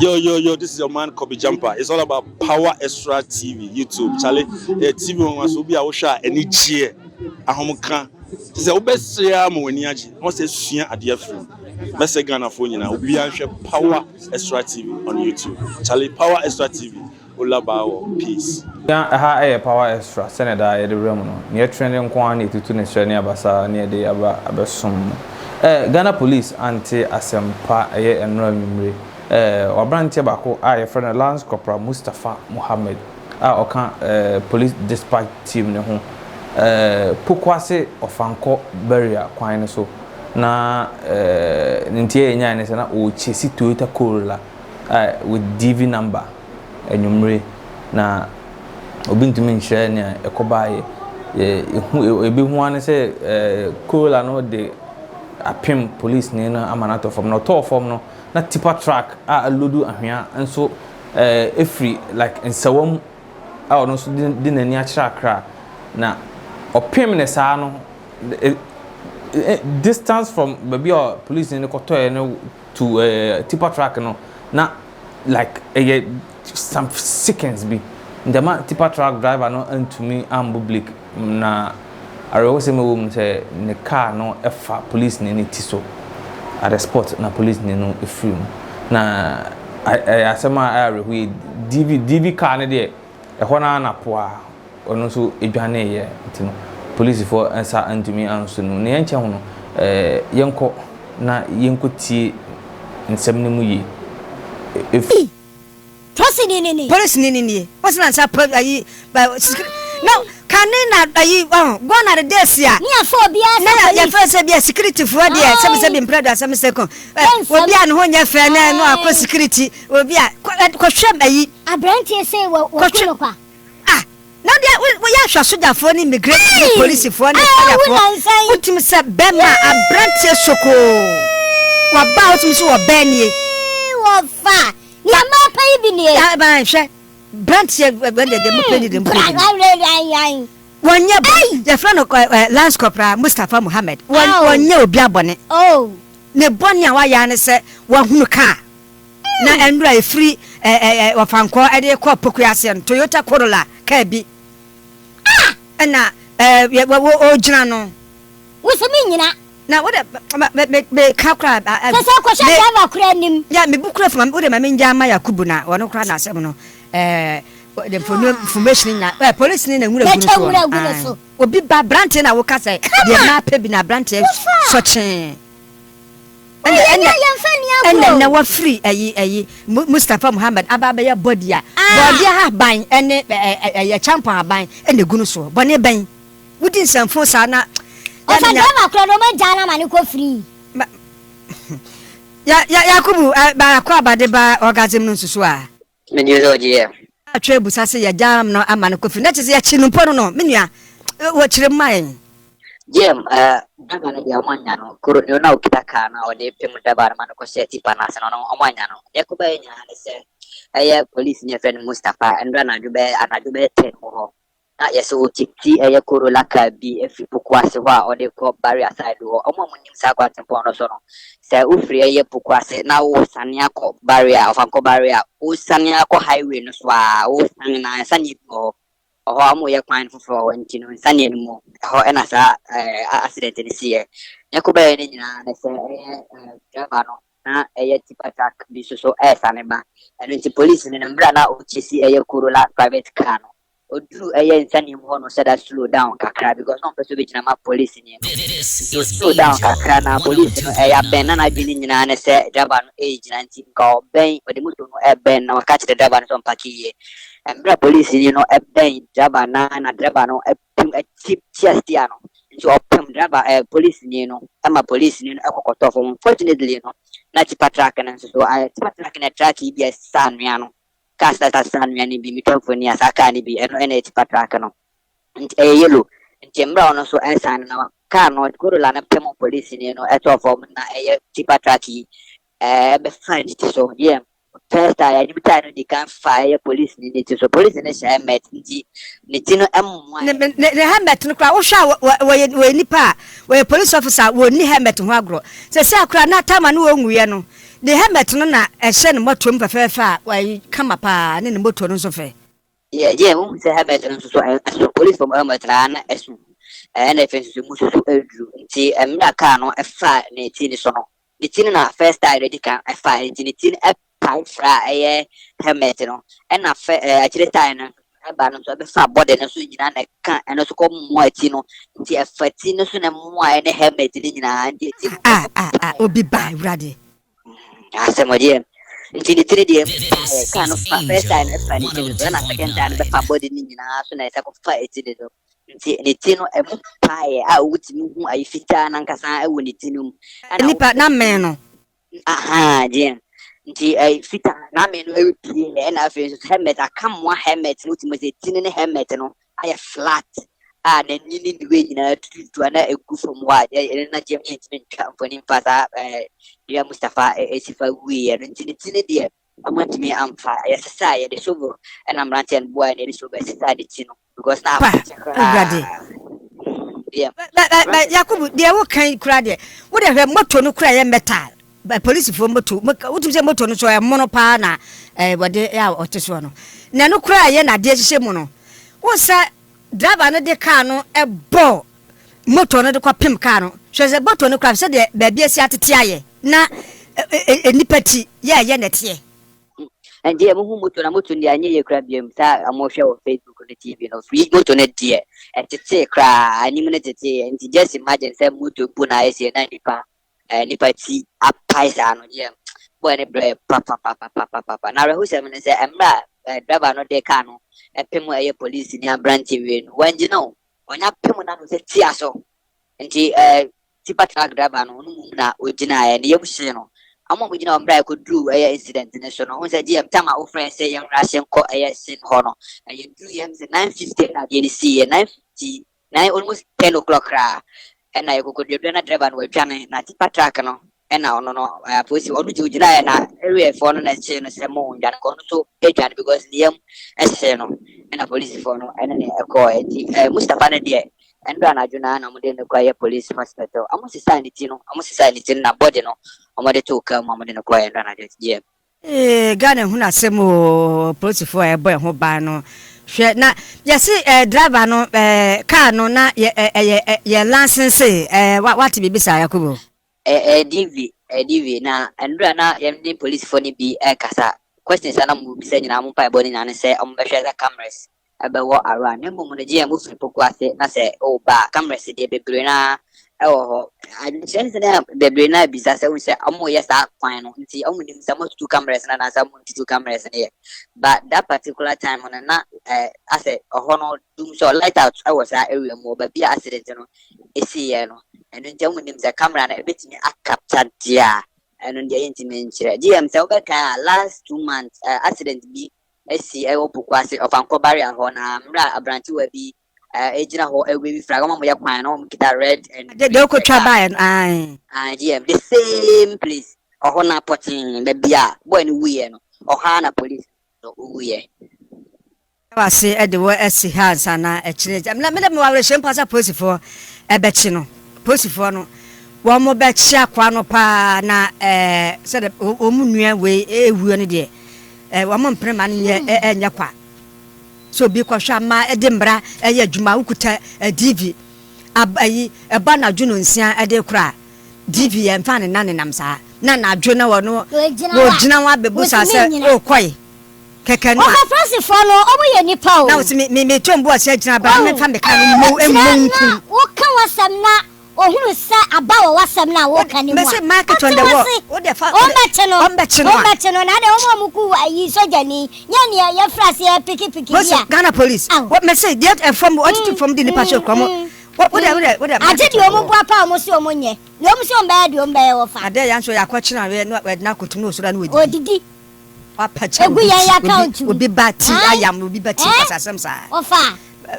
Yo, yo, yo, this is your man Kobe Jumper. It's all about Power Extra TV, YouTube. Charlie, TV on so be a wohwɛ a ani gyeɛ, ahomka. Te sɛ wobɛsere ara ma w'ani agye na wɔsɛ sua adeɛ afiri mu. Mɛsɛ Ghanafoɔ nyinaa, obiara nhwɛ Power Extra TV on YouTube. Charlie, Power Extra TV, Ola Baawɔ, peace. Ɛha yɛ Power Extra, sɛnea daa yɛde brɛ mo no. Nea ɛtrɛnde nko ara na yɛtutu ne serɛ ne abasa na yɛde aba abɛsom mo. Eh, Ghana Police ante asɛm pa ɛyɛ nnora anwummere. Eh, w'aberanteɛ baako a yɛfrɛ no Lance Corporal Mustapha Mohammed a ɔka eh, Police Dispatch Team no ho eh, Pokuase Ɔfankɔ Barrier kwan no so na eh, ne nteɛ yɛnyae ne sɛ na ɔrekyesi Toyota Corolla eh, with DV number. anwummere, na obi ntumi nkyerɛ nea ɛkɔbaeɛ. Yɛhu yɛbɛhu ara ne sɛ ɛɛ Corolla no de apem polisini no ama no atɔ fam. Na ɔtɔɔ fam no, na tipper truck a alodu anhwea nso ɛɛ firi like nsawam a ɔno nso de de n'ani akyerɛ Accra. Na ɔpem ne saa no, distance from baabi a polisini no kɔtɔeɛ no to ɛɛ tipper truck no, na like ɛyɛ some seconds bi nti ama tipper truck driver no antumi ambo brake na awerɛhosɛm ɛwɔ mu sɛ ne car no ɛfa police ni ne ti so at the spot na police ni no ɛfiri mu na ɛyɛ asɛm a ɛyɛ awerɛho yɛ DV DV car no deɛ ɛhɔ no ara na poa Ɔno nso dwaneeɛ nti no, polisifoɔ nsa antumi anso no mu. Nea ɛnkyɛ ho no, yɛnkɔ na yɛnkɔtie nsɛm no mu yie. Ɛfiri. Polisini ni nie. Polisini ni nie. Wosi na nsa po ayi ba sikiri na kane na ayi ɔho gone are the days a. Ne yɛfrɛ obiara sɛ na police. yɛfrɛ sɛ bia security foɔ deɛ sɛbi sɛbi mpere do asɛm sɛ ko obi a ne ho nyɛ fɛ na ɛno akɔ security obi a kɔhwɛ ayi. Aberanteɛ sei wɔ wɔ no kwa. Ah na deɛ wo woyɛ ahwɛ sogyafoɔ ne immigration ne polisifoɔ ne firefoɔ wotumi sɛ bɛma aberanteɛ sokoo waba a wotumi sɛ wɔbɛn nie. Wɔfa nea mapa yi bi nie. Ya ba hwɛ branteɛ wɛn deɛ deɛ mopɛ ni deɛ mopɛ ni. Wɔnyɛ bɔ yɛfrɛ no Lance Corporal Mustapha Muhammad wɔnyɛ obi abɔne. Ne bɔne a wayɛ ne sɛ wahunu kaa. Na nnura a ɛfiri Ɔfankɔɔ de rekɔ Pokuase aseɛ no, Toyota Corolla kaa bi na ɔregyina no. Wo nso mennyina. Na wo de, meka koraa. Kyerɛ sɛ kɔhwɛ driver koraa anim. Ya, mebu koraa fam, wo de ma mengyaa ma Yakubu na ɔno koraa na asɛm no, the information nyinaa, polisi ni na nwura gu no soɔ. Obi ba, aberanteɛ na woka sɛ deɛ mapɛ bi na aberanteɛ sɔkyee. Ɛnna ɛnna ɛnna ɛnna wafiri ɛyi ɛyi Mustapha Muhammad aba abɛyɛ bɔdi a bɔdi ahaban ɛne ɛyɛ kyampɔn ahaban ɛna egu no soɔ bɔne bɛn wodi nsɛmfo saa na. Ɔfa driver kura na ɔma gyaa no ama ne kɔ free. Ya ya Yakubu baako abade ba orgasm no nsusu a. Megye sɛ ɔgye yɛ. Atwerɛ abusa sɛ yɛgyaa no ama no kɔ fie na kyerɛ sɛ yɛkye no mpo no no me nua wɔkyerɛ mu ma yɛn. JM, eh, driver no deɛ ɔmo anya no, koro no na okita car no a ɔde pem driver no ma no kɔhyɛ tipa no ase no, ɔno ɔmo anya no. Deɛ ɛkɔbaeɛ nyinaa ne sɛ, ɛyɛ police ni a yɛfrɛ no Mustapha, ɛnora anadwo bɛyɛ anadwo bɛyɛ 10 mu hɔ, na yɛsɛ ɔtiti ɛyɛ Corolla car bi afiri Pokuase hɔ a ɔde kɔ Barrier side hɔ. Ɔmo a monim saa kwantempɔn no so no, sɛ wofiri ɛyɛ Pokuase na wosane akɔ Barrier, Ɔfankɔ Barrier, wosane akɔ highway no so a, wosane na nsaneɛ bi wɔ hɔ. Ɔhɔ a wɔreyɛ kwan foforɔ wɔ hɔ nti no nsaneɛ no mu ɛhɔ ɛna saa ɛɛ accident no siiɛ. Nea ɛkɔbaeɛ no nyinaa ne sɛ ɛyɛ ɛɛ driver no na ɛyɛ tipper truck bi nso so ɛresane ba. Ɛno nti police no no mmerɛ a na ɔrekyesi ɛyɛ Corolla private car no, ɔduru ɛyɛ nsaneɛ mu hɔ no ɔhyɛ da slow down kakra because na ɔmpɛ sɛ ɔbɛgyina ma police ni no. Nti ɔslow down kakra na police no ɛyɛ abɛn na n'adwene nyinaa ne sɛ driver no ɛregyina nti nka ɔbɛn ɔde moto no ɛbɛn na waka kyerɛ driver no sɛ ɔmpake yie. Mmerɛ a polisini no bɛn draba no ara na draba no pem ti tia stia no nti ɔpem draba ɛɛ polisini no ma polisini no kɔ kɔtɔ fam. Unfortunately no na tipa truck no nso so ayɛ tipa truck no yɛ truck yi bi a ɛsesa anwea no cars a ɛsesa anwea no bi metwa mfoni a saa car no bi ɛno ɛna ɛyɛ tipa truck no nti ɛyɛ yellow nti mmerɛ a ɔno nso ɛresan no na car no Corolla no pem polisini no ɛtɔɔ fam na ɛyɛ tipa truck yi ɛbɛfa ne ti so yeah. First a yɛde tae no di kan fa ɛyɛ polisi ni ne ti so. Polisi no hyɛ helmet nti ne ti no mmoa. Ne ne ne helmet no koraa wohwɛ a wɔyɛ wɔyɛ nipa a wɔyɛ police officer a wɔnni helmet ho agorɔ. Sɛsɛ koraa na time a ne wɔnwuiɛ no Ne helmet no na ɛhyɛ ne mmɔtoam fɛfɛɛfɛ a wayi kama paa ne ne moto no nso fɛ. Yeah, yeah, wohu sɛ helmet no nso so ɛso police fam helmet na na ɛso ɛna afei nso so mu nso so ɛduru nti mmerɛ a kaa no ɛfa ne ti no so no ne ti no na first time no di kan ɛfa nti ne ti no ɛpae fra a ɛyɛ helmet no ɛna fɛ ɛɛ akyire time no ɛba no nso ɛbɛfa body no so nyinaa na ɛka ɛno nso kɔ mmoa ti no nti ɛfa ti no so na mmoa ɛne helmet no nyinaa nti ti no Ah ah ah obi ba awurade. Asɛm deɛ nti ne tiri deɛ ɛɛ kaa no fa first time ɛfa ne ti no so ɛna second time bɛfa body no nyinaa so na ɛsɛ kɔfa eti ne so nti ne ti no ɛmu paeɛ a wotumi hu ayi fitaa nankasa ɛwɔ ne ti no mu ɛna Nipa na mmɛn no. Ahaa deɛ nti ɛyi fitaa na mmɛn no ɛrepie ɛna afei nso helmet akamoa helmet no wotumi sɛ ti no ne helmet no ayɛ flat a n'ani ne ne wei nyinaa tututu a na egu fam hɔ a ɛno na gyem yɛntumi ntwa mfoni mfa saa ɛɛ dua Mustapha esi fa wuiɛ no nti ne ti ne deɛ ɔmo ntumi amfa yɛsesa a yɛde shovel ɛna mmeranteɛ no boa yɛn yɛde shovel ɛsesa ne ti no because na Pa apɔnkye awurade. koraa deɛ Bɛ bɛ bɛ Yakubu deɛ woka yi koraa deɛ wo deɛ hwɛ moto no koraa ɛyɛ metal bɛ polisifoɔ moto wotumi sɛ moto no so ɛmono paa na ɛɛ wɔde a ɔte soɔ no na ɛno koraa ɛyɛ na adeɛ hyehyɛ mu no wo sɛ Driver no de kaa no bɔɔ motor no de kɔpem kaa no. Hwɛ sɛ motor no koraa sɛdeɛ baabi asi atete ayɛ na nnipa ti yɛ ɛyɛ na ɛteɛ. Nti ɛ muhu motor na motor no deɛ anyɛ yie koraa biom saa ɔmo hwɛ wɔ Facebook ne TV no free motor no deɛ ɛtetee koraa anim no tetee nti just imagine sɛ motor mpo na ayɛ sei na nipa eh, nipa ti apae saa no deɛ boy no brɛ papapapapapa na awerɛhosɛm no sɛ mmerɛ a eh, driver no de kaa no ɛpem ɛyɛ polisi ne aberante wie no wangyina o ɔnya pem no ano sɛ tia so nti eh, tipa truck driver no ɔno mmom na ogyinaeɛ ne yam hyee no ɔmo a wɔgyina hɔ mmerɛ a ɛkɔduru ɛyɛ incident no so no ho sɛ GM tam a wofrɛ sɛ yɛmmra hye nkɔ ɛyɛ sin hɔ no ɛyɛ duru yɛm sɛ 9:50 na adeɛ no siiɛ 9:50 na almost 10 o'clock koraa ɛna yɛkɔkɔduadua na driver no wadwane na tipa truck no ɛna ɔno no apolisi ɔno gye ogyinaeɛ na areafoɔ no na ɛkyee no sɛ mo ndwane kɔ ɔno nso adwane because ne yam ɛhyee no ɛna polisifoɔ no ɛne ne ɛkɔɔ nti ɛɛ Mustapha no deɛ ɛndɔ anadwo naa na wɔde no kɔ ɛyɛ police hospital wɔn sesaa ne ti no wɔn sesaa ne ti no na body no wɔde too kaa mu a wɔde no kɔɔ ɛndɔ anadwo deɛ. Ee Ghana hunu asɛm oo polisifoɔ a ɛbɔ ɛho ban no hwɛ na yɛse eh, driver no eh, car no na yɛ eh, ɛyɛ eh, yɛ lansense eh, wa, wate biribi saa Yakubu? Ɛyɛ DV, ɛyɛ DV na nnora na yɛne polisifoɔ no bi ɛrekasa questions a na wɔbisa nyinaa wɔn mpaebɔ no nyinaa ne sɛ wɔbɛhwɛ sɛ cameras ɛbɛwɔ around na mmom no gye yɛn mofiri poku ase na sɛ woba a cameras deɛ bebree no ara ɛwɔ hɔ. Adwenkyerɛ ne sɛ na bebree no ara bisa sɛ wohu sɛ wɔyɛ saa kwan no nti wɔn nim sɛ wɔatutu cameras no anaasɛ wɔn ntutu cameras no yɛ but that particular time no na eh, asɛ ɔhɔ no dum sɛ light out ɛwɔ saa area mu wɔ baabi a accident no esiiɛ no ɛno nti wɔn nim sɛ camera no ebetumi acapture deɛ a ɛno deɛ yɛntumi nkyerɛ GM sɛ wobɛkae a last 2 months accident bi asi ɛwɔ Pokuase Ɔfankɔ barrier hɔ na mmerɛ a aberantewa bi egyina hɔ ɛwɛwi flag wɔn a wɔyɛ kwan na wɔn kita red and De de okotwa baeɛ no ae. Ah, GM the same place ɔhɔ na pɔtee baabi a boy no wuyɛ no ɔhɔ ara na police no wuyɛ. Wase de wo asi ha ansa na ɛkyerɛ na mede mewɔ awerɛhyɛm paa sɛ apolisifoɔ ɛbɛkye no apolisifoɔ no wɔn bɛkye akoa no paa na ɛɛ sɛde wɔn nua wei ɛwuo no deɛ ɛɛ wɔn mpene ma no nyɛ ɛnyɛ kwa sɛ obi kɔhwɛ ama ɛde mmara ɛyɛ adwuma wokuta DV ab ayi ɛba anadwo no nsia ɛde kora DV yɛn fa ne na nenam saa na anadwo na wɔn wɔgyina wɔn abɛbu saa sɛ ɔkɔe kɛkɛ no a. Wɔfa Fransifoɔ no ɔmo yɛ nipa o. Na wose me me meto mbo ase agyina ba na memfa me car no mmɔ Ɔbɛtena mmɔ na nku. woka w'asɛm na ohunu sɛ aba wɔ w'asɛm no a woka no mu a, Mese mark it on ɔte the wall. w'ase. Wo deɛ fa wo deɛ Ɔmbɛkye no, ɔmbɛkye no a. ɔmbɛkye no, na adɛn wɔn a wɔku ayi sogyani, nyɛ nea yɛfiri aseɛ piki piki bi Mese a. Ghana police. Ao. Wo mese deɛ ɛfam ɔtutu fam de nipa hyɛ kura mo. Wo wo deɛ wo deɛ wo deɛ mark Agye it deɛ on the wɔn wall. boa pa a wɔn se wɔn nyɛ, deɛ wɔn se wɔn bɛyɛ deɛ wɔn bɛyɛ wɔfa. Adeɛ yɛn nso yɛakɔkye no aweɛ na wɔde no akɔtum na ɔsoro a na wɔdidi. Wɔdidi. Wapagya Egu obi yɛn ti, obi account mu. obi ba ti Ae. ayam obi ba ti Eh? nkwaseasɛm saa. Wɔfa.